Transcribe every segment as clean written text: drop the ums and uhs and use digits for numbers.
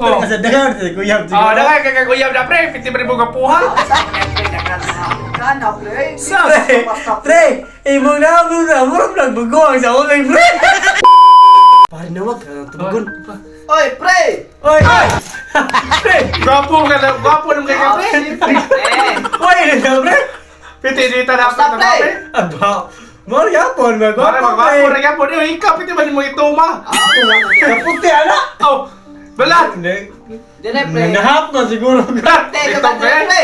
Pre, kasi daghan sa kuyab Oh, daghan kay kaguyab na, pre, piti pa rin mo gapuha. Kana, pre. Pre, pre, imong naamon na, murag nagbuguang sa ulay, pre. Pare nawag, tubagon. Oy, pre! Oy! Pre, gwapo ka na, gwapo naman kay ka, pre. Eh, Oy, ano pre? Piti dito na Basta, pre, pre. Aba, mao yapon, Mara magwapo, magwapo pre. ra gyapon. Eh, ikaw piti ba nimo ituma? Kaputi, ana! Oh, balat. Hindi. Dire, pre. Nahap na siguro. Balat. Pre, Ito, pre. pre.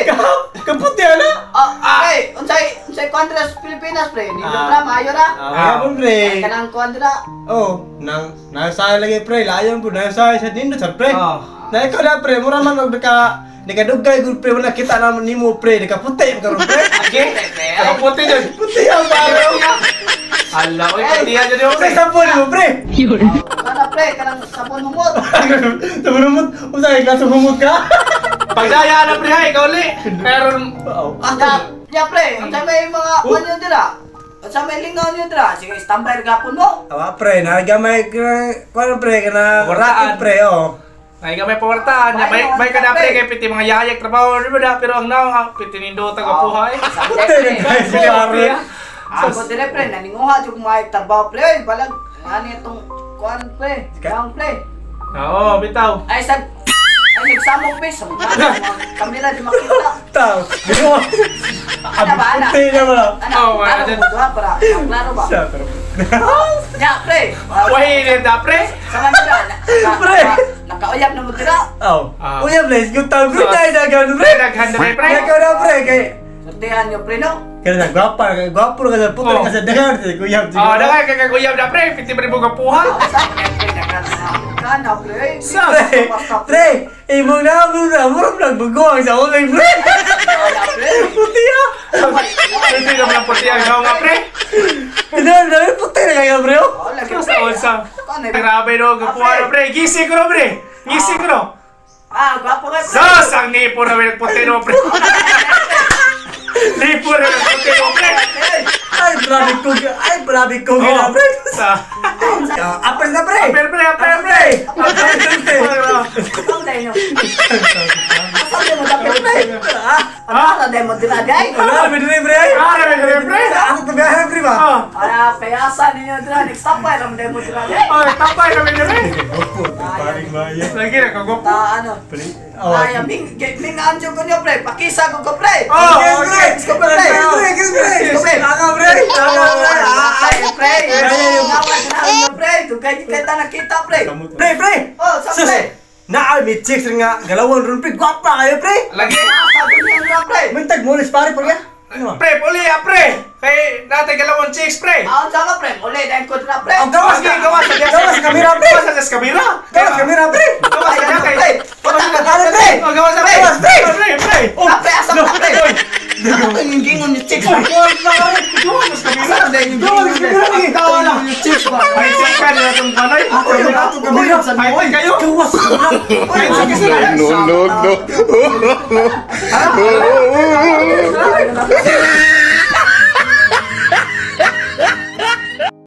Kaputi, ana! Oh, pre, unsay unsay kuan dira sa Pilipinas, pre? Nindot Ah. ra, maayo ra. Ah, yapon, pre. Ay, kanang kuan dira. Oh, nang nasa lagi pre, layon po nasa sa nindot sa pre. Oh. Na ikaw na pre, mura man og naka nakadugay gud pre, wala kita naman nimo pre, nakaputi man karon pre. Okay. Pre, Kaputi jud. Puti ang pare. Ala, oy, pati yan jud Pre, pre. sabon mo pre. Kana, pre, kanang sabon humot. Sabon humot, unsa kay kaso humot ka? Pagdaya na pre, hay, ikaw uli. Meron Oo. Ya, ya, pre, unsay may mga kuan nyo dira? Unsay may lingaw nyo dira? Sige, standby ra gapon mo. Awa pre, nagamay kuan pre kana Waraan. pre oh. Ay ka may pawartaan, may kada pre kay piti mga yayag trabaho di ba da pero ang naong ang piti nindota ka puha eh. Puti na guys, pare. Ako dire, pre, naninguha jud may trabaho, pre. Oy, balag ani itong kuan, pre. Lang, pre. Oo, bitaw. Ay sag ay nagsamok, pre, sa mga kamera di makita. Tao. Bigo. Ana ba, ana? Puti na ba? Ana, Oh, wala ano dyan. mo duha para klaro ba? Siya pero. Ya, pre. Wahilit na pre. Sa Manila, Pre. nakauyab na mo dira. Oh. Ah. Uya please, good time pre tayo dagan pre. Pre, daghan na pre. Ikaw na pre kay Sortihan nyo, pre, no? kaya na gwapa, gwapo ka sa puti Oh. ka sa daghan sa kuyab. Oh, daghan kay kaguyab na pre, piti pa rin mo gapuha. Kana, pre. Pre, pre, imong naamon na, murag nagbuguang sa ulay pre. Kana, pre. Puti ah. Piti naman ang puti ang naong nga pre. Hindi na, puti na kayo pre oh. Oh, lagi, Sa pre. unsa. Kana, Grabe no, gapuha na pre. Gising ko no pre. Gising ko no. Ah, gwapo ka, pre. Sus, ang nipo na may nagputi no pre. Nipo na nagputi no pre. Ay, grabe ko, ay, grabe ko Oh. na pre. Sa Ah, Apel na pre. Apel pre, apel pre. Apel pre. Ikaw na inyo. Asa mo dapat, pre? Ah, Ano na demo dira di ay? wala, may dili pre. ay. Ah, may dili, pre. Ako tabihan pre ba? Oh. Para payasa ninyo dira next tapay lang demo dira di ay. Oh, tapay na may dili. Opo, paring maya. Lagi na kagwapo. Ta ano? Pali. Oh. Ay, ming ming anjo ko nyo, pre. Pakisa ko ko, pre. Oh, Yes, pre. Let's go, pre. Pre, pre, pre. Let's go, pre. Taka, pre. Taka, pre. Ah, Ay, pre. Ay, ay, ay. Ay, pre. Dugay kita nakita, pre. Pre, pre. Oh, sa Sus, pre. Naa, may chicks nga galawan ron pre. Gwapa kayo pre. Lagi. Sabi niya nga, pre. Mintag mo pare pre ya. Ano ba? Pre, puli ah, pre. Kay dati galawang chicks, pre. Ah, sama, pre. Uli, dahil ko dira, pre. Ang gawas Sige, gawas sa Gawas kamera pre. Gawas sa kamera. Gawas kamera pre. Gawas sa Ay, kay. pre. Punta ka, Ano pre? Oh, gawas sa pre. Gawas, pre. Pre, pre. Oh, pre, asa ka, pre? Ano yung gingon ni chicks? Gawas sa kamera. Asa na yung Gawas gingon kamera lagi. Tawa na. Ay, chika nila itong kanay. Ako yung ato kamera. Ay, kayo. Gawas kamera. Ay, sige sila. No, no, no.